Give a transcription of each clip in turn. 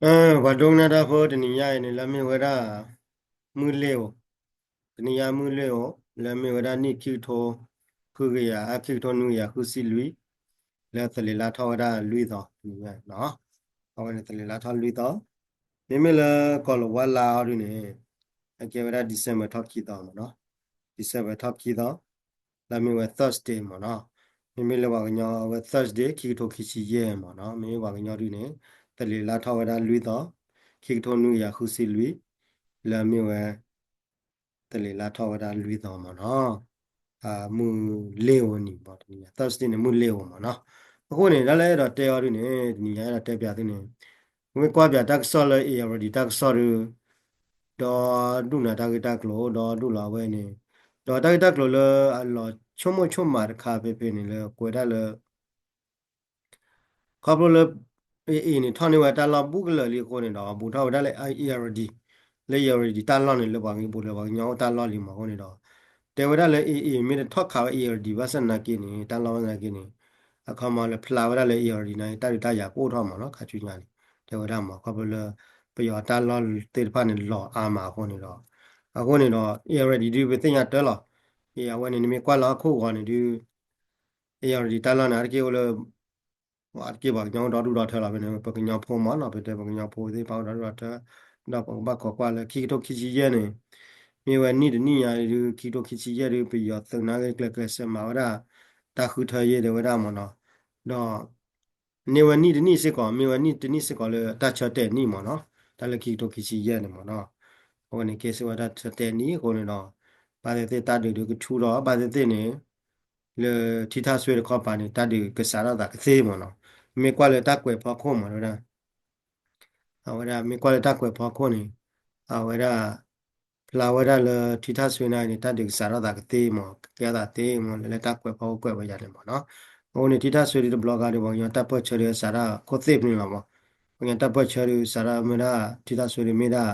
ပှၤဒိကနၣ်တၢ်ဖိ တနံၤညါအံၤန့ၣ် လၢမ့ၢ်ဝဲဒၣ် မုၢ်လ့ၤဧိၤ, တနံၤညါမုၢ်လ့ၤဧိၤ လၢမ့ၢ်ဝဲဒၣ်နံၣ်ခံကထိ ဃုကယၤ အခံကထိနွံကယၤဃုဆံလွံၢ်, လၢသလ့ၤလါထီၣ်ဝဲဒၣ်လွံၢ်သီ တနံၤညါအံၤနီၤ, အဝဲန့ၣ်သလ့ၤလါထီၣ်လွံၢ်သီ, မ့မ့ၢ်လၢကီၢ်လၤဝါလါအီၤဒုန့ၣ် အကဲဝဲဒၣ် December ထီၣ်ခံသီမ့ၢ်နီၤ, December ထီၣ်ခံသီ လၢမ့ၢ်ဝဲ Thursday မ့ၢ်နီၤ, မ့မ့ၢ်လၢပှၤကညီအဝဲ Thursday ခံကထိခံဆံယဲၢ်မ့ၢ်နီၤ, မ့မ့ၢ်ပှၤကညီဒုန့ၣ် သလ့ၤလါထီၣ်ဝဲဒၣ်လွံၢ်သီ, ခံကထိနွံကယၤဃုဆံလွံၢ်, လၢမ့ၢ်ဝဲ သလ့ၤလါထီၣ်ဝဲဒၣ်လွံၢ်သီမ့ၢ်နီၤ, မုၢ်လ့ၤဧိၤနံၤမ့ၢ်တနံၤညါ Thursday န့ၣ် မုၢ်လ့ၤဧိၤမ့ၢ်နီၤ, အဃိန့ၣ် တၢ်လၢအဲၣ်ဒိးတဲအီၤဒုန့ၣ် တနံၤညါအဲၣ်ဒိးတဲပၠးသုန့ၣ် မ့ၢ်ကွၢ်ပၠးတၢ်ကစီၣ်လၢ Irrawaddy တၢ်ကစီၣ်ဒု ဒီဒူၣ်နၤတၢ်ဂ့ၢ်တၢ်ကျိၤ ဒီဒူၣ်လီၤအဝဲန့ၣ်, ဒီးတၢ်ဂ့ၢ်တၢ်ကျိၤလၢအလီၤဆိကမိၣ်ဆိကမးတခါဖဲဖဲန့ၣ်လၢကွဲးဒၣ်လၢ ခီဖျိလၢ AA န့ၣ် ထီၣ်န့ၢ်ဝဲတၢ်လီၢ်ဘူးကလၢာ်လံအဃိန့ၣ်ဒီး ဘူးထီၣ်ဝဲဒၣ်လၢ Irrawaddy, လၢ Irrawaddy တၢ်လီၢ်န့ၣ် လၢပှၤကညီဘူးလၢပှၤကညီအိၣ်တၢ်လီၢ်လံမ့ၢ်အဃိန့ၣ်ဒီး တဲဝဲဒၣ်လၢ AA မ့ၢ်တထီၣ်ခးဝဲ Irrawaddy ဘၣ်ဆၣ်သနာ်က့န့ၣ် တၢ်လီၢ်ဘၣ်ဆၣ်သနာ်က့န့ၣ် အခီမီလၢဖျါဝဲဒၣ်လၢ Irrawaddy န့ၣ် တၢ်ဒုးတၢ်ယၤကအိၣ်ထီၣ်မ့ၢ်နီၤ, ခါဆူညါန့ၣ် တဲဝဲဒၣ်မ့ၢ် ခီဖျိလၢ ပယီၤတၢ်လီၢ်သ့ၣ်တဖၣ်န့ၣ် လီၤအါမးအဃိန့ၣ်ဒီး အဃိန့ၣ်ဒီး Irrawaddy ဒုပသ့ၣ်ညါတၢ်လီၤ, အဝဲန့ၣ် နမ့ၢ်ကွၢ်လၢဟီၣ်ခိၣ်ဂီၤန့ၣ်ဒု Irrawaddy တၢ်လီၢ်န့ၣ် အါတက့ၢ်အိၣ်လၢ အါတက့ၢ်ပှၤကညီအိၣ်ဒီဒူၣ်ဒီထၢလီၤဖဲန့ၣ် ပကညီဖိမ့ၢ်နီၤ, ပတဲပကညီဖိသ့ၣ်တဖၣ်အိၣ်ဒီဒူၣ်ဒီထၢ, ဒီးပကဘၣ်ခိးကွၢ်လၢခံကထိခံဆံယဲၢ်န့ၣ် မ့ၢ်ဝဲနံၣ်တနံၣ်ညါဒု ခံကထိခံဆံယဲၢ်ဒု ပယီၤသုးနါဂ့ၢ်ကျဲၤကျဲၤစၢးမၤဝဲဒၣ် တၢ်ဃုထၢယဲၢ်ဒၣ်ဝဲဒၣ်မ့ၢ်နီၤ, ဒီး န့ၢ်ဝဲနံၣ်တနံၣ်စ့ၢ်ကီး မ့ၢ်ဝဲနံၣ်တနံၣ်စ့ၢ်ကီးလၢတၢ်ဆၢတဲာ်နံၣ်မ့ၢ်နီၤ, တၢ်လၢခံကထိခံဆံယဲၢ်န့ၣ်မ့ၢ်နီၤ, အဝဲန့ၣ်ကဲစ့ၢ်ဝဲတၢ်ဆၢတဲာ်နံၣ်အဃိန့ၣ်ဒီး ဘၣ်သ့ၣ်သ့ၣ်တၢ်ဒုးဒုကထူဒီး ဘၣ်သ့ၣ်သ့ၣ်န့ၣ် လၢထံထၣ်စွ့တခီပၤန့ၣ် တၢ်ဒုးကစးထီၣ်သးကသ့မ့ၢ်နီၤ, မ့ၢ်ကွၢ်လၢတၢ်ကွဲးဖီခိၣ်မ့ၢ်ဝဲဒၣ် အဝဲဒၣ်မ့ၢ်ကွၢ်လၢတၢ်ကွဲးဖီခိၣ်န့ၣ် အဝဲဒၣ် ဖျါဝဲဒၣ်လၢထံထၣ်စွ့နၤန့ၣ် တၢ်ဒုးကစးထီၣ်သးကသ့မ့ၢ် ကကဲထီၣ်သးသ့မ့ၢ် လၢလၢတၢ်ကွဲးဖီခိၣ်ကွဲးဝဲယၤန့ၣ်မ့ၢ်နီၤ, အဃိန့ၣ် ထံထၣ်စွ့ဒုတဘျီဂၤဒီး ပှၤကညီတၢ်ပၢၢ်ဆၢဒုစးထီၣ်ခိၣ်သ့ၣ်ဖဲန့ၣ်လီၤမ့ၢ်, ပှၤကညီတၢ်ပၢၢ်ဆၢဒုစးထီၣ်မ့ၢ်ဒၣ် ထံထၣ်စွ့ဒုမ့ၢ်ဒၣ်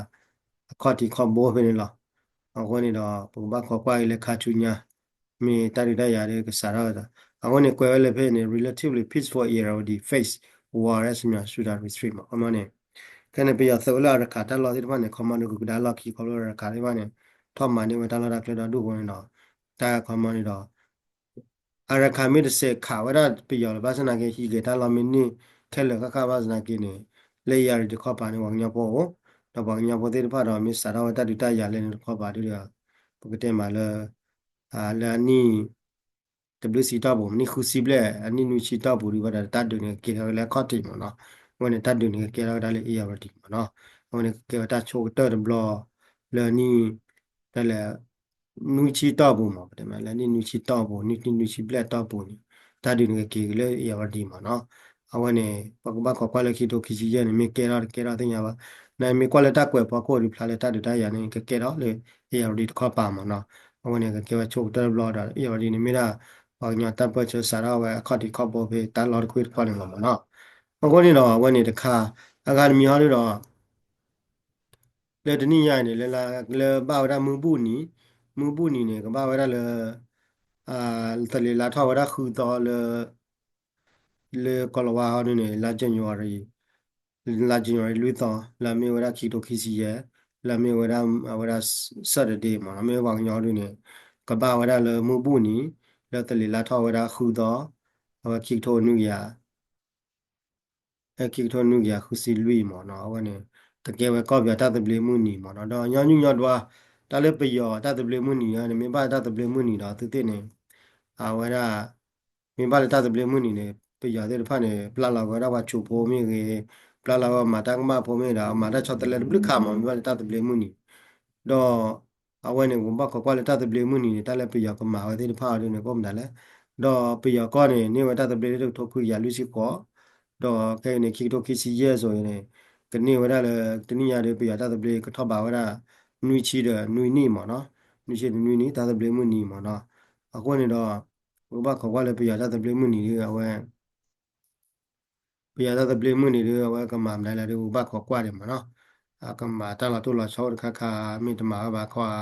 အခီၣ်ထံးခီၣ်ဘိဖဲန့ၣ်လီၤ, အဃိန့ၣ်ဒီး ပကဘၣ်ခိးကွၢ်အံၤလၢခါဆူညါ မ့ၢ်တၢ်ဒုးတၢ်ယၤဒုကစးထီၣ်သး, အဃိန့ၣ် ကွဲးဝဲလၢဖဲန့ၣ် relatively peaceful Irrawaddy face war ဆူညါ Sudan retreat မ့ၢ် ခီမီန့ၣ်, ခဲန့ၣ် ပယီၤသုးလၢအရခးတၢ်လီၢ်သ့ၣ်တဖၣ်န့ၣ် ခီမီဒုကကဒါလီၢ်ခံ ခီဖျိအရခးသ့ၣ်တဖၣ်န့ၣ် ထီၣ်မၤန့ၢ်ဝဲတၢ်လီၢ်တၢ်ကျဲဒီဒူၣ်အဃိန့ၣ်ဒီး တၢ်ခီမီန့ၣ်ဒီး အရခးမ့ၢ်တစဲးခးဝဲဒၣ်ပယီၤလၢၤဘၣ်ဆၣ်သနာ်က့ ဟံးက့ၤတၢ်လီၢ်မ့ၢ်န့ၢ်ခဲလၢာ်ဃၣ်ဃၣ်ဘၣ်ဆၣ်သနာ်က့န့ၣ် လၢ Irrawaddy တခီပၤန့ၣ် ပှၤကညီဖိအိၣ်, ဒီးပှၤကညီဖိသ့ၣ်တဖၣ်ဒီး မ့ၢ်စးထီၣ်ဝဲတၢ်ဒုးတၢ်ယၤလၢန့ၣ်တခီပၤဒုဒီး ပကတဲမးလၢ လၢအနံၣ် တဘျုးဆံတီၢ်ပူၤ နံၣ်ဃုဆံဘျဲၣ် အနံၣ်နွံဆံတီၢ်ပူၤဒု ဘၣ်ဒီးတၢ်ဒုးန့ၣ်ကကဲထီၣ်ဝဲလၢအခီၣ်ထံးမ့ၢ်နီၤ, အဝဲန့ၣ် တၢ်ဒုးန့ၣ်ကကဲထီၣ်ဝဲဒၣ်လၢ Irrawaddy မ့ၢ်နီၤ, အဝဲန့ၣ်ကကဲဝဲတၢ်ဆိကတၢၢ်တဘျီ လၢနံၣ် တၢ်လၢ နွံဆံတီၢ်ပူၤမ့ၢ် ပတဲမ့ၢ်လၢနံၣ်နွံဆံတီၢ်ပူၤ နံၣ်နွံဆံဘျဲၣ်တီၢ်ပူၤန့ၣ် တၢ်ဒုးန့ၣ်ကက့ၤက့ၤလၢ Irrawaddy မ့ၢ်နီၤ, အဝဲန့ၣ် ပကဘၣ်ခိးကွၢ်လၢခံထိခံဆံယဲၢ်န့ၣ် မ့ၢ်ကဲထီၣ်တကဲထီၣ်သ့ၣ်ညါဘၣ်, နမ့ၢ်ကွၢ်လၢတၢ်ကွဲးဖီခိၣ်ဒုဖျါလၢတၢ်ဒုးတၢ်ယၤန့ၣ် ကကဲထီၣ်လၢ Irrawaddy တခီပၤမ့ၢ်နီၤ, အဝဲန့ၣ်ကကဲဝဲဆိကတၢၢ်တဘျီဒီး Irrawaddy န့ၣ်မ့ၢ်ဒၣ် ပှၤကညီတၢ်ပၢၢ်ဆၢစးထီၣ်ဝဲအခီၣ်ထံးခီၣ်ဘိဖဲတၢ်လီၢ်တကွ့ၢ်တခီန့ၣ်လီၤမ့ၢ်နီၤ, အဃိန့ၣ်ဒီး အဝဲန့ၣ်တခါ အဂၤတမံၤဟီဒုဒီး လၢတနံၣ်ညါအံၤန့ၣ် လၢဘၣ်ဝဲဒၣ်မုၢ်ဘူၣ်နံၤ, မုၢ်ဘူၣ်နံၤန့ၣ် ကဘၣ်ဝဲဒၣ်လၢ သလ့ၤလါထီၣ်ဝဲဒၣ်ဃုသီလၢ လၢကီၢ်လီၤဝါဟီဒုန့ၣ် လါ January လါ January လွံၢ်သီ လၢအမ့ၢ်ဝဲဒၣ်ခံကထိခံဆံယဲၢ်, လၢအမ့ၢ်ဝဲဒၣ် အဝဲဒၣ် Saturday မ့ၢ်နီၤ, မ့ၢ်ပှၤကညီဟီဒုန့ၣ် ကဘၣ်ဝဲဒၣ်လၢမုၢ်ဘူၣ်နံၤ လၢသလ့ၤလါထီၣ်ဝဲဒၣ်ဃုသီ အဝဲခံကထိနွံကယၤ ခံကထိနွံကယၤဃုဆံလွံၢ်မ့ၢ်နီၤ, အဝဲန့ၣ် ကကဲဝဲကီၢ်ပယီၤတၢ်သဘျ့မုၢ်နံၤမ့ၢ်နီၤ, ဒီးညီနုၢ်ညီဒွါ တၢ်လၢပယီၤတၢ်သဘျ့မုၢ်နံၤန့ၣ် မ့ၢ်ဘၣ်တၢ်သဘျ့မုၢ်နံၤဒီးသုသ့ၣ်န့ၣ် အဝဲဒၣ် မ့ၢ်ဘၣ်လၢတၢ်သဘျ့မုၢ်နံၤန့ၣ် ပယီၤသ့ၣ်တဖၣ်န့ၣ် ပျၢ်လီၤဝဲဒၣ်ပှၤဆူးဖိမ့ၢ်ဂ့ၤ, ပျၢ်လီၤဝဲမၤတၢ်ကမၣ်ဖိမ့ၢ်ဒီး မၤတၢ်ဆီတလဲတဘျုးခါမ့ၢ် မ့ၢ်ဘၣ်လၢတၢ်သဘျ့မုၢ်နံၤ, ဒီး အဝဲန့ၣ် ပဘၣ်ခိးကွၢ်လၢတၢ်သဘျ့မုၢ်နံၤန့ၣ် တၢ်လၢပယီၤကမၤဝဲသ့ၣ်တဖၣ်အီၤဒ်န့ၣ် ကအိၣ်မနုၤလဲၣ်, ဒီးပယီၤကီၢ်န့ၣ် န့ၢ်ဝဲတၢ်သဘျ့လၢတကထိခွံကယၤလွံၢ်ဆံဃိး, ဒီးခဲအံၤန့ၣ် ခံကထိခံဆံယဲၢ်အစိၤန့ၣ် ကန့ၢ်ဝဲဒၣ်လၢ တနံၣ်ညါဒီး ပယီၤတၢ်သဘျ့ကထီၣ်ဘးဝဲဒၣ် နွံဆံဒီးနွံနံၣ်မ့ၢ်နီၤ, နွံဆံဒီးနွံနံၣ် တၢ်သဘျ့မုၢ်နံၤမ့ၢ်နီၤ, အဃိန့ၣ်ဒီး ပကဘၣ်ခိးကွၢ်လၢပယီၤတၢ်သဘျ့မုၢ်နံၤဒီး အဝဲ ပယီၤတၢ်သဘျ့မုၢ်နံၤဒီး အဝဲကမၤမနုၤလဲၣ်ဒီး ပဘၣ်ခိးကွၢ်ဒံးမ့ၢ်နီၤ, ကမၤတၢ်လီၤတိၢ်လီၤဆီအိၣ်တခါခါ မ့ၢ်တမၤဝဲဘၣ်ခီဧါ,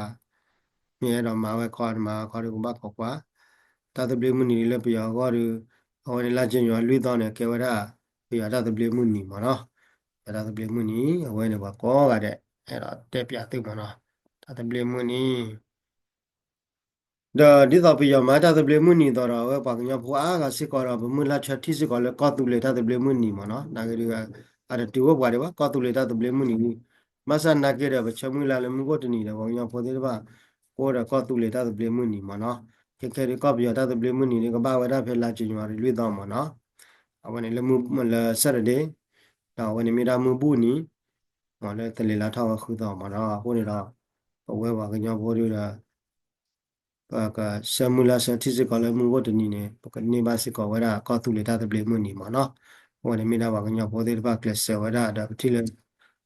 မ့ၢ်အဲၣ်ဒိးမၤဝဲခီဧါ တမၤဝဲခီဒီး ပဘၣ်ခိးကွၢ်, တၢ်သဘျ့မုၢ်နံၤလၢပယီၤအဂီၢ်ဒီး အဝဲန့ၣ်လါ January လွံၢ်သီန့ၣ် ကဲဝဲဒၣ် ပယီၤတၢ်သဘျ့မုၢ်နံၤမ့ၢ်နီၤ, တၢ်သဘျ့မုၢ်နံၤ အဝဲန့ၣ်ပှၤကိးဂၤဒဲး အဲၣ်ဒိးတဲပၠးသုမ့ၢ်နီၤ, တၢ်သဘျ့မုၢ်နံၤ ဒီးဒ်သိးပယီၤမၤတၢ်သဘျ့မုၢ်နံၤအသိးဒီး အဝဲပှၤကညီဖိအါဂၤစ့ၢ်ကီးဒီး ပမုၢ်လၢ်ဆၢထံၣ်စ့ၢ်ကီးလၢကီၢ်သူလ့ၤတၢ်သဘျ့မုၢ်နံၤမ့ၢ်နီၤ, နာ်က့ဒုး အတတုၤအိၣ်ပှၤဒံးဘၣ် ကီၢ်သူလ့ၤတၢ်သဘျ့မုၢ်နံၤ, ဘၣ်ဆၣ်နာ်က့ဒီး ပဆၢမုၢ်လၢ်လၢမုၢ်ဂီၢ်တနံၤဒီး ပှၤကညီဖိသ့ၣ်တဖၣ် ကအိၣ်ဒီးကီၢ်သူလ့ၤတၢ်သဘျ့မုၢ်နံၤမ့ၢ်နီၤ, ခဲခဲဒုးကီၢ်ပယီၤတၢ်သဘျ့မုၢ်နံၤဒုးကဘၣ်ဝဲဒၣ်ဖဲလါ January လွံၢ်သီမ့ၢ်နီၤ, အဝဲန့ၣ်လၢမုၢ်လၢ Saturday ဒီးအဝဲန့ၣ်မ့ၢ်ဒၣ်မုၢ်ဘူၣ်နံၤ မ့ၢ်လၢသလ့ၤလါထီၣ်ဝဲဃုသီမ့ၢ်နီၤ, အဃိန့ၣ်ဒီး ပဝဲပှၤကညီဖိဒုးဒီး ပကဆၢမုၢ်လၢ်ဆၢထံၣ်စ့ၢ်ကီးလၢမုၢ်ဂီၢ်တနံၤန့ၣ် ပကန့ၢ်ဘၣ်စ့ၢ်ကီးဝဲဒၣ်ကီၢ်သူလ့ၤတၢ်သဘျ့မုၢ်နံၤမ့ၢ်နီၤ, အဝဲန့ၣ်မ့ၢ်ဒၣ်ပှၤကညီဖိသ့ၣ်တဖၣ်ကျဲးစၢးဝဲဒၣ်ဒီး ပထံၣ်လၢ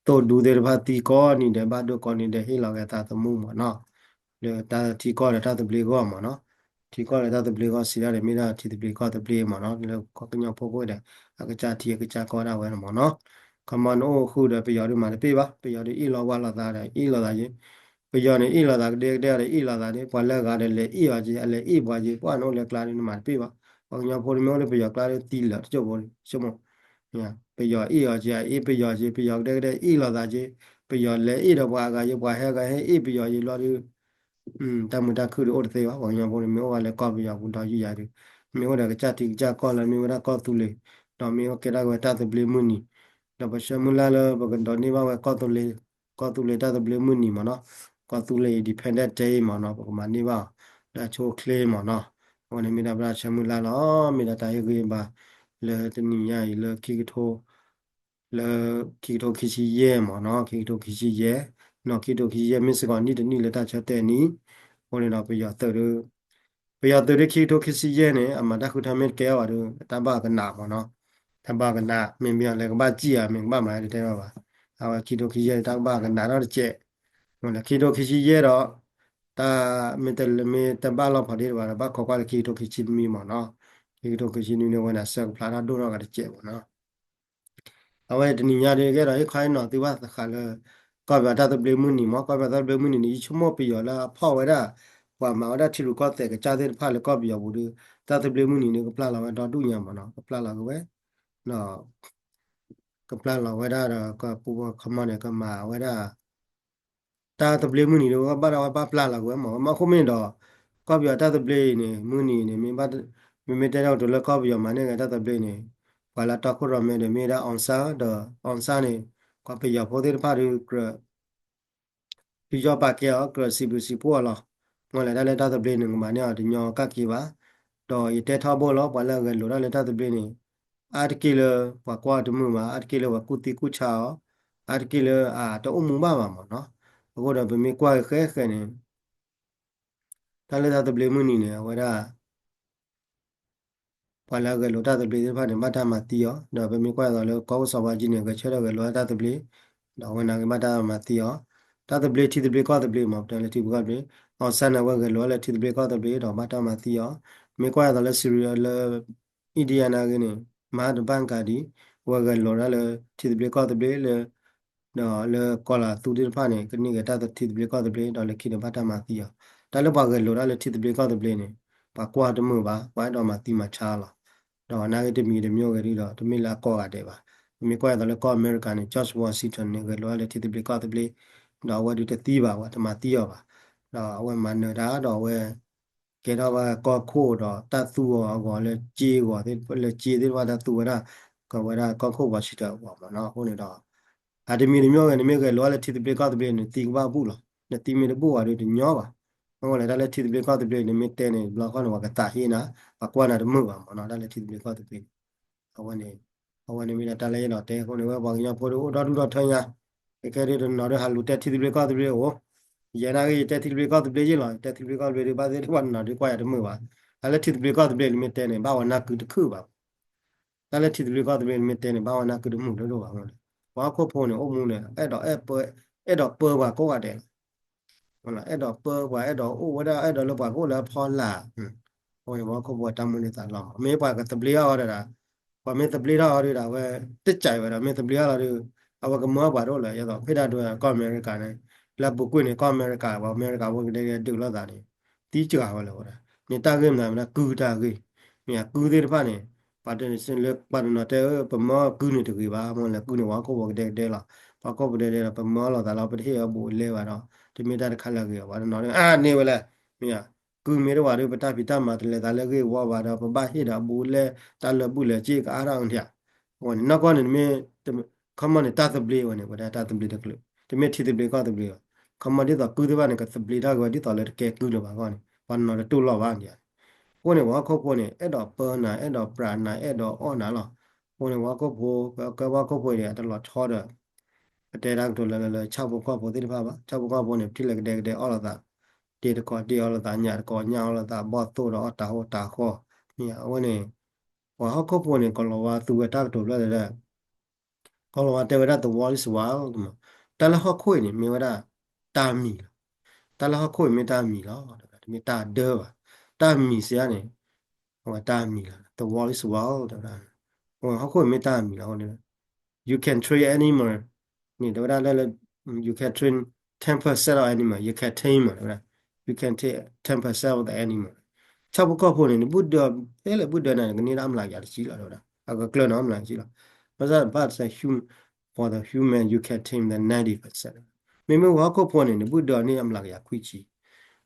သိၣ်ဒူသ့ၣ်တဖၣ်သံကိးနံၤဒဲး ဘၣ်ဒိကိးနံၤဒဲး ဟ့ၣ်လီၤက့ၤအသးသမူမ့ၢ်နီၤ, လၢတၢ်ထံကီၢ်ဒီးတၢ်သဘျ့ဂီၢ်မ့ၢ်နီၤ, ထံကီၢ်ဒီးတၢ်သဘျ့ဂီၢ်စံးဒၣ်န့ၣ် မ့ၢ်ဒၣ်ထံသဘျ့ကီၢ်သဘျ့မ့ၢ်နီၤ, လၢကီၢ်ကညီဖိကိးဂၤဒဲး အကစၢ်ထံအကစၢ်ကီၢ်ဒၣ်ဝဲန့ၣ်မ့ၢ်နီၤ, ခီမီနအိၣ်ဃုာ်ဒီးပယီၤဒုးမၤတပ့ၢ်ဘၣ်, ပယီၤဒုးအ့ၣ်လိာ်ဝါလိာ်သးဒီးအ့ၣ်လိာ်သးယ့ၢ်, ပယီၤန့ၣ်အ့ၣ်လိာ်သးကဒဲကဒဲဒီးအ့ၣ်လိာ်သးန့ၣ် ပှၤလၢအဂၤဒီးလဲၤအ့ၣ်အီၤက့ၤ အလဲၤအ့ၣ်ပှၤက့ၤ ပှၤနအိၣ်လၢကျါဒုးနမၤတပ့ၢ်ဘၣ်, ပှၤကညီဖိန့ၣ်မ့ၢ်အိၣ်လၢပယီၤကျါဒုးသံလၢာ်တစိၢ်ဖိ ဆိကမိၣ် ပယီၤအ့ၣ်အီၤက့ၤ အအ့ၣ်ပယီၤက့ၤ ပယီၤကဒဲကဒဲအ့ၣ်လိာ်သးက့ၤ, ပယီၤလဲၤအ့ၣ်ဒီးပှၤအဂၤက့ၤ ပှၤဟဲဂၤဟဲအ့ၣ်ပယီၤက့ၤဘျီဒုး တၢ်မုာ်တၢ်ခုၣ်ဒုးအိၣ်တသ့ဘၣ်, ပှၤကညီဖိန့ၣ်မ့ၢ်အိၣ်ဝဲလၢကီၢ်ပယီၤပူၤဒီးယုၢ်ယၤဒုး မ့ၢ်အိၣ်ဒီးကစၢ်ထံကစၢ်ကီၢ်လၢမ့ၢ်ဝဲဒၣ်ကီၢ်သူလ့ၤ, ဒီးမ့ၢ်အိၣ်ကဲထီၣ်က့ၤဝဲတၢ်သဘျ့မုၢ်နံၤ, ဒီးပဆၢမုၢ်လၢ်လၢပကဒိးန့ၢ်ဘၣ်ဝဲကီၢ်သူလ့ၤ, ကီၢ်သူလ့ၤတၢ်သဘျ့မုၢ်နံၤမ့ၢ်နီၤ, ကီၢ်သူလ့ၤ Independence Day မ့ၢ်နီၤ, ပကမၤန့ၢ်ဘၣ်အီၤ လၢအဆိအချ့မ့ၢ်နီၤ, အဝဲန့ၣ်မ့ၢ်ဒၣ်ပတၢ်ဆၢမုၢ်လၢ်လီၤ, မ့ၢ်ဒၣ်တၢ်ဟ့ၣ်ဂံၢ်ဘါ လၢတနံၤညါအံၤလၢခံကထိ လၢခံကထိခံဆံယဲၢ်မ့ၢ်နီၤ, ခံကထိခံဆံယဲၢ်, နီၢ်ခံကထိခံဆံယဲၢ်မ့ၢ်စ့ၢ်ကီးနံၣ်တနံၣ်လၢတၢ်ဆၢတဲာ်နံၤ, အဃိန့ၣ်ဒီးပယီၤသုးဒုး ပယီၤသုးဒုးခံကထိခံဆံယဲၢ်န့ၣ် အမၤတၢ်ဃုထၢမ့ၢ်တကဲအီၤဘၣ်ဒီး တၢ်ဘၣ်ကနးမ့ၢ်နီၤ, တၢ်ဘၣ်ကနး မ့မ့ၢ်အီၤလဲၤကဘၣ်စံၣ်ဧါ မ့ၢ်ကဘၣ်မၤတတဲဘၣ်ဘၣ်, အဝဲခံကထိခံဆံယဲၢ်န့ၣ် တၢ်ဘၣ်ကနးထီၣ်တစဲး, ခံကထိခံဆံယဲၢ်ဒီး တၢ်မ့ၢ်တမ့ၢ်တဘၣ်လီၤဖးဒ့တဘၣ်ဒီး ဘၣ်ခိးကွၢ်လၢခံကထိခံဆံနွံမ့ၢ်နီၤ, ခံကထိခံဆံနွံန့ၣ် အဝဲန့ၣ်အဆၢကဖျါထီၣ်ဒိၣ်ထီၣ်ကဒီးတစဲးမ့ၢ်နီၤ အဝဲတနံၤညါဒုးကဲဒီး ဟ့ၣ်ခီဟ့ၣ်နီၤသုဘၣ်ဃးလၢ ကီၢ်ပယီၤတၢ်သဘျ့မုၢ်နံၤမ့ၢ် ကီၢ်ပယီၤတၢ်သဘျ့မုၢ်နံၤန့ၣ် ယဆိကမိၣ်ပယီၤလၢအဖီၣ်ဝဲဒၣ် ပှၤမၤဝဲဒၣ်ထံရူၢ်ကီၢ်သဲးကစၢ်သ့ၣ်တဖၣ်လၢကီၢ်ပယီၤပူၤဒီး တၢ်သဘျ့မုၢ်နံၤန့ၣ် ကပျၢ်လီၤဝဲဒီဒူၣ်ညါမ့ၢ်နီၤ ကပျၢ်လီၤက့ၤဝဲ ဒီး ကပျၢ်လီၤဝဲဒၣ်ဒီး ကပူၤခီမီန့ၣ် ကမၤဝဲဒၣ် တၢ်သဘျ့မုၢ်နံၤဒီး ဘၣ်ဒၣ်ဝဲဘၣ်ပျၢ်လီၤက့ၤဝဲမ့ၢ် မ့ၢ်အဃိမ့ၢ်ဒီး ကီၢ်ပယီၤတၢ်သဘျ့အံၤန့ၣ် မုၢ်နံၤန့ၣ် မ့ၢ်မ့မ့ၢ်တဲဒၣ်ကတိၤလၢကီၢ်ပယီၤမၤန့ၢ်က့ၤတၢ်သဘျ့န့ၣ် ပှၤလၢတီခိၣ်ရိၣ်မဲဒီးမ့ၢ်ဒၣ် အောင်ဆန်း ဒီး အောင်ဆန်း န့ၣ် ကီၢ်ပယီၤဖိသ့ၣ်တဖၣ်ဒီးကြၢး သုယီၢ်ပာ်ကဲအီၤ ကြၢးစံးဘျုးစံးဖှိၣ်အီၤလီၤ. မ့ၢ်လဲၤတၢ်လၢတၢ်သဘျ့န့ၣ် ကမၤန့ၢ်အီၤတညီကၣ်က့ၤဘၣ်. ဒီးယတဲထီဘိလီၤ ပှၤလၢအဂဲၤလိာ်တၢ်လၢတၢ်သဘျ့န့ၣ် အါတက့ၢ်လၢပှၤကွၢ်တမုာ်ဘၣ် အါတက့ၢ်လၢပှၤကူၣ်သံကူၣ်ဆါအီၤ အါတက့ၢ်လၢအတအိၣ်မူဘၣ်ဘၣ်မ့ၢ်နီၤ. အဃိဒီးပမ့ၢ်ကွၢ်ဃဲဃဲန့ၣ် တၢ်လၢတၢ်သဘျ့မုၢ်နံၤန့ၣ် အဝဲဒၣ် ပှၤလၢအဂဲၤလိာ်တၢ်သဘျ့သ့ၣ်တဖၣ်န့ၣ် ဘၣ်တၢ်မၤသံအီၤ ဒီးပမ့ၢ်ကွၢ်သိးလၢကီၢ်အိၣ်စီၤဘးကၠံန့ၣ် ဂဲၤဆၢထၢၣ်ဂဲၤလိာ်တၢ်သဘျ့ ဒီးအဝဲနာ်က့ဘၣ်တၢ်မၤသံအီၤ တၢ်သဘျ့ထံသဘျ့ကီၢ်သဘျ့မ့ၢ် ပတဲလၢထံသဘျ့ကီၢ်သဘျ့ အောင်ဆန်း န့ၣ် အဝဲဂဲၤလိာ်လၢထံသဘျ့ကီၢ်သဘျ့ဒီးဘၣ်တၢ်မၤသံအီၤ မ့ၢ်ကွၢ်သိးလၢ Syria လၢ India နာ်က့န့ၣ် မဟၣ်တဘၣ်ကၤဒံး အဝဲဂဲၤလိာ်တၢ်လၢထံသဘျ့ကီၢ်သဘျ့လၢ ဒီးလၢကီၢ်လၤသူသ့ၣ်တဖၣ်န့ၣ် ကန့ၢ်က့ၤတၢ်ထံသဘျ့ကီၢ်သဘျ့ ဒီးလၢခံန့ၣ်ဘၣ်တၢ်မၤသံအီၤ တၢ်လၢပှၤဂဲၤလိာ်တၢ်လၢထံသဘျ့ကီၢ်သဘျ့န့ၣ် ပှၤကွၢ်တမုာ်ဘၣ် ပှၤအဲၣ်ဒိးမၤသံမၤဆါလီၤ ဒီးနာ်က့တမံၤတမံၤဂ့ၤဒ်ဒီး တမ့ၢ်လၢအကီၢ်ဂၤဒဲးဘၣ် ပမ့ၢ်ကွၢ်သိးလၢကီၢ်အမဲရကၤန့ၣ် George Washington န့ၣ် ဂဲၤလိာ်တၢ်လၢထံသဘျ့ကီၢ်သဘျ့ ဒီးအဝဲဒုးတသံဘၣ် ပှၤတမၤသံအီၤဘၣ် ဒီးအဝဲမၤနၢၤတၢ်ဒီးအဝဲ ကဲထီၣ်ဘၣ်ကီၢ်ခိၣ်ဒီးတၢ်သူအီၤအဂီၢ်လၢကၠ့အဂီၢ် လၢကၠ့သ့ၣ်တဖၣ်တၢ်သူဝဲဒၣ် ကဝဲဒၣ်ကီၢ်ခိၣ် Washington အဂီၢ်မ့ၢ်နီၤ အဃိန့ၣ်ဒီး အတမံၤတမံၤဂ့ၤ နမ့ၢ်ဂဲၤလိာ်လၢထံသဘျ့ကီၢ်သဘျ့ နသံကဘၣ်ဘူၣ်လီၤ နသံမ့ၢ်တဘူၣ်ဘၣ်ဒီးတညီဘၣ် မ့ၢ်ဝဲလဲၣ်တၢ်လၢထံသဘျ့ကီၢ်သဘျ့ နမ့ၢ်တဲန့ၣ် ဘျီခီန့ၣ် ပှၤကသးဟ့နၤ ပှၤကွၢ်နၤတမုာ်ဘၣ်မ့ၢ်နီၤ တၢ်လၢထံသဘျ့ကီၢ်သဘျ့န့ၣ် အဝဲန့ၣ် အဝဲန့ၣ်မ့ၢ်ဒၣ်တၢ်လၢယအဲၣ်ဒိးတဲအဃိန့ၣ် ဝဲပှၤကညီဖိဒီးအိၣ်ဒီဒူၣ်ဒီထၢညါ ကဲကဲဒ်တနီၤဒီးဟးလူၤတဲထံသဘျ့ကီၢ်သဘျ့အိၣ် ယဲနာ်က့ ယတဲထံသဘျ့ကီၢ်သဘျ့ယ့ၢ်လီၤ ယတဲထံသဘျ့ကီၢ်သဘျ့ဒီးဘၣ်သ့ၣ်တဖၣ်နီၤဒုးကွၢ်ယၤတမုာ်ဘၣ် တၢ်လၢထံသဘျ့ကီၢ်သဘျ့နမ့ၢ်တဲန့ၣ် ဘၣ်ဝဲနၢ်ကုတခုၣ်ဘၣ် တၢ်လၢထံသဘျ့ကီၢ်သဘျ့နမ့ၢ်တဲန့ၣ် ဘၣ်ဝဲနၢ်ကုတမုာ်လၢၤဘၣ် ပှၤဟီၣ်ခိၣ်ဖိန့ၣ် အိၣ်မူန့ၣ် အဲၣ်ဒိးပၢ အဲၣ်ဒိးပၢပှၤကိးဂၤဒဲးလီၤ အဲၣ်ဒိးပၢပှၤ အဲၣ်ဒိးအိၣ်ဝဲဒၣ် အဲၣ်ဒိးလၢပှၤကအိၣ်လၢအဖီလာ် အဝဲန့ၣ်ပှၤဟီၣ်ခိၣ်ဖိတၢ်မူန့ၢ်သးလီၤမး မ့ၢ်ပှၤကသဘျ့ထီၣ်အီၤဒီး ပှၤမ့ၢ်သဘျ့ထီၣ်အီၤဒီး အဝဲတစဲးဝဲဒီး မ့ၢ်သဘျ့ထီၣ်လီၤဒီး အဝဲကမၢပှၤတအိၣ်လၢၤ ယသိး ဖဲဒၣ်ဒွဲၣ်ကီၢ်အမဲရကၤန့ၣ် လၢပူၤကွံာ်န့ၣ် ကီၢ်အမဲရကၤ ပှၤအမဲရကၤဖိကဒဲကဒဲဒုးလိာ်သးန့ၣ် သံစှၤဝဲလၢၤဝဲဒၣ် မ့ၢ်တၢ်ဂ့ၢ်မနုၤမ့ၢ်ဒၣ်ကုၢ်တၢ်ဂ့ၢ် မ့ၢ်အကုၢ်သ့ၣ်တဖၣ်န့ၣ် ပှၤတနီၤတဲ ပမၢကုၢ်န့ၣ်တဂ့ၤဘၣ်, မ့ၢ်လဲၤကုၢ်န့ၣ် ပှၤဟီၣ်ခိၣ်ဖိကဒဲကဒဲလီၤ. ပှၤဟီၣ်ခိၣ်ဖိကဒဲကဒဲလီၤ, ပမၢလိာ်သးလီၤ ပတဟ့ၣ်အဘူးအလဲဘၣ်ဒီး တမ့ၢ်တၢ်တခါလၢအဂ့ၤဘၣ်. ပှၤတနီၤတဲ အန့ၢ်ဝဲလဲၣ်, မ့ၢ် ကုၢ်မ့ၢ်တအိၣ်ဘၣ်ဒီး ပတၢ်ဖံးတၢ်မၤတလဲၤသးလၢအဂ့ၢ်ဝီဘၣ်ဒီး ပဘၣ်ဟ့ၣ်ဒီးအဘူးအလဲ တၢ်လၢာ်ဘူၣ်လၢာ်စ့ကအါထီၣ်အါထီၣ်. အဝဲန့ၣ် နီၢ်ကီၢ်န့ၣ် တမ့ၢ် ခီမီန့ၣ် တၢ်သဘျ့ဝဲန့ၣ် ပဝဲဒၣ်တၢ်သဘျ့တကလုာ်, တမ့ၢ်ထံသဘျ့ကီၢ်သဘျ့ဘၣ်. ခီမီဒ်သိးကုၢ်သ့ၣ်တဖၣ်န့ၣ် ကသဘျ့ထီၣ်က့ၤဝဲဒ်သိးလၢတကဲကုၢ်လၢၤဘၣ်အဂီၢ်န့ၣ် ပှၤတနီၤတတူၢ်လိာ်ဘၣ်န့ၣ်. အဃိန့ၣ် ပှၤဟီၣ်ခိၣ်ဖိန့ၣ် အဲၣ်ဒိးပၢနၤ အဲၣ်ဒိးပြးနၤ အဲၣ်ဒိးအီၣ်နၤလီၤ. အဃိန့ၣ် ပှၤဟီၣ်ခိၣ်ဖိ ပကဲပှၤဟီၣ်ခိၣ်ဖိန့ၣ် အတလီၤဆီဒီး ပတဲတၢ်ကတိၤလၢလၢလၢ ဆၣ်ဖိကီၢ်ဖိသ့ၣ်တဖၣ်ဘၣ်. ဆၣ်ဖိကီၢ်ဖိန့ၣ် ပထံၣ်လၢကဒဲကဒဲအီၣ်လိာ်သး, တ့တကိးတ့အီၣ်လိာ်သး, ညၣ်တကိးညၣ်အီၣ်လိာ်သး, ဘီၣ်သိၣ်ဒီးအီၣ်တၤဟီၣ်တၤဃီ, မ့ၢ်အဝဲန့ၣ် ပှၤဟီၣ်ခိၣ်ဖိန့ၣ် ကီၤလၤဝါသူဝဲတၢ်ကတိၤဖျၢၣ်လၢ ကီၤလၤဝါတဲဝဲဒၣ် the world is wild, တၢ်လၢဟီၣ်ခိၣ်အံၤန့ၣ် မ့ၢ်ဝဲဒၣ်တၢ်မံၤလီၤ. တၢ်လၢဟီၣ်ခိၣ်အံၤမ့ၢ်တၢ်မံၤလီၤ, တမ့ၢ်တၢ်ဒၢဘၣ်. တၢ်မံၤစံးဒ်န့ၣ် အဝဲတၢ်မံၤလီၤ, the world is wild တဲဝဲဒၣ်, ဟီၣ်ခိၣ်အံၤမ့ၢ်တၢ်မံၤလီၤ. You can train animal န့ၣ် တဲဝဲဒၣ်လၢ you can train ten percent of animal, you can tame တဲဝဲဒၣ်, you can tame ten percent of the animal. ဆၣ်ဖိကီၢ်ဖိန့ၣ် နဘုၣ်ဒၢ ဖဲလဲၣ်ဘုၣ်ဒၢနၤန့ၣ် ကန့ၢ်ဒၣ်အမျးကယၤတဆံလီၤ တဲဝဲဒၣ်, အကကျၢၢ်နၤအမျးကယၤတဆံလီၤ. ဘၣ်ဆၣ် but the hum- for the human you can tame the ninety percent. မ့မ့ၢ်ပှၤဟီၣ်ခိၣ်ဖိန့ၣ် နဘုၣ်ဒၢန့ၢ်အမျးကယၤခွံဆံ,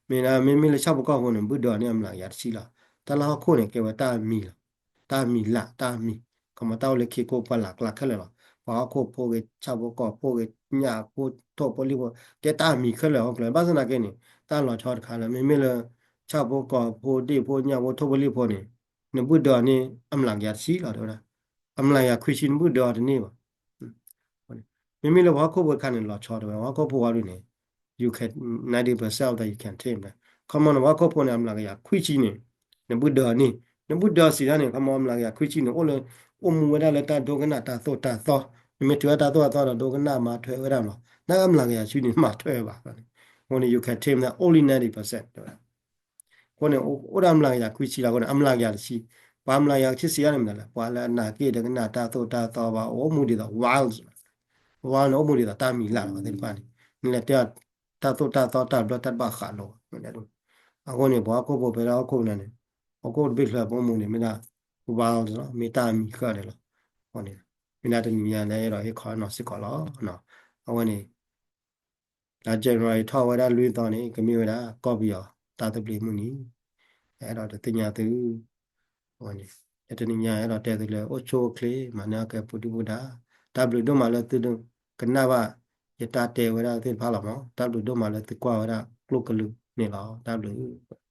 မ့ၢ်ဒၣ် မ့မ့ၢ်လၢဆၣ်ဖိကီၢ်ဖိန့ၣ် နဘုၣ်ဒၢန့ၢ်အမျးကယၤတဆံလီၤ. တၢ်လၢဟီၣ်ခိၣ်န့ၣ် ကဲဝဲတၢ်မံၤလီၤ, တၢ်မံၤလၢ် တၢ်မံၤ, ခီမီတၢ်အိၣ်လၢခ့ကိၢ်ပှၢ်လၢ်ကျါခဲလၢာ်လီၤ. ပှၤဟီၣ်ခိၣ်ဖိဂ့ၤ, ဆၣ်ဖိကီၢ်ဖိဂ့ၤ, ညၣ်ဖိထိၣ်ဖိလံၣ်ဖိ ကဲတၢ်မံၤခဲလၢာ်ဟီၣ်ခိၣ်လီၤ. ဘၣ်ဆၣ်သနာ်က့န့ၣ် တၢ်လီၤဆီတခါလၢ မ့မ့ၢ်လၢ ဆၣ်ဖိကီၢ်ဖိဒ့ၣ်ဖိညၣ်ဖိထိၣ်ဖိလံၣ်ဖိန့ၣ် နဘုၣ်ဒၢန့ၢ်အမျးကယၤတဆံလီၤ တဲဝဲဒၣ်, အမျးကယၤခွံဆံနဘုၣ်ဒၢအီၤတန့ၢ်ဘၣ်. မ့မ့ၢ်လၢပှၤဟီၣ်ခိၣ်ဖိတခါန့ၣ် လီၤဆီတဲဝဲ ပှၤဟီၣ်ခိၣ်ဖိဝဲဒၣ်န့ၣ် you can, ninety percent of that you can tame န့ၣ်, ခီမီန့ၣ် ပှၤဟီၣ်ခိၣ်ဖိန့ၣ် အမျးကယၤခွံဆံန့ၣ် နဘုၣ်ဒၢန့ၢ်, နဘုၣ်ဒၢစံးဒ်န့ၣ် ခီမီအမျးကယၤခွံဆံန့ၣ် အိၣ်လၢ အိၣ်မူဝဲဒၣ်လၢတၢ်ဒိကနၣ်တၢ်သိၣ်တၢ်သီ, နမ့ၢ်ထုးဝဲတၢ်သိၣ်တၢ်သီဒီးဒိကနၣ်မၤထွဲဝဲဒၣ်လီၤ. နအမျးကယၤဆူန့ၣ် မၤထွဲဘၣ်န့ၣ်, အဃိန့ၣ် you can tame that only ninety percent တဲဝဲဒၣ်. အဃိန့ၣ် အိၣ်ဒၣ်အမျးကယၤခွံဆံလီၤ. အဃိန့ၣ် အမျးကယၤတဆံ, ပှၤအမျးကယၤတဆံစံးဒ်န့ၣ်မနုၤလဲၣ်, ပှၤလၢအနာ်က့ၢ်တကနၣ်တၢ်သိၣ်တၢ်သီဘၣ် အိၣ်မူဒ်သိး wild, wild န့ၣ် အိၣ်မူဒ်သိးတၢ်မံၤလၢ်လီၤသ့ၣ်တဖၣ်န့ၣ်, နလဲၤတဲအီၤ တၢ်သိၣ်တၢ်သီတၢ်ဘျၢတၢ်တဘၣ်ဃးလိာ်. အဃိန့ၣ် ပှၤဟီၣ်ခိၣ်ဖိဖဲလၢဟီၣ်ခိၣ်ဖိန့ၣ် ဟီၣ်ခိၣ်တဘ့ၣ်ဖျၢၣ်ပအိၣ်မူန့ၣ် မ့ၢ်ဒၣ် wild လီၤ, မ့ၢ်တၢ်မံၤဃၢ်န့ၣ်လီၤ. အဃိန့ၣ် မ့ၢ်ဒၣ်တနံၤညါလၢအဲၣ်ဒိးဟ့ၣ်ခီနီၤစ့ၢ်ကီးလီၤ. အဝဲန့ၣ် တၢ် January ထီၣ်ဝဲဒၣ်လွံၢ်သီန့ၣ် ကမ့ၢ်ဝဲဒၣ်ကီၢ်ပယီၤတၢ်သဘျ့မုၢ်နံၤ, အဲၣ်ဒိးတသ့ၣ်ညါသု, အဝဲန့ၣ် တနံၤညါအဲၣ်ဒိးတဲသုလၢအိၣ်ဆူၣ်အိၣ်ချ့ မၤန့ၢ်အကဲပူၤဒုၣ်ပူၤဒါ, တၢ်ဘျုးဒိၣ်မးလၢသုကနၣ်ဘၣ် ယတၢ်တဲဝဲဒၣ်သ့ၣ်တဖၣ်လီၤမး, တၢ်ဘျုးဒိၣ်မးလၢသုကွၢ်ဝဲဒၣ်ကျိၣ်ကလုာ်န့ၣ်လီၤ. တၢ်ဘျုး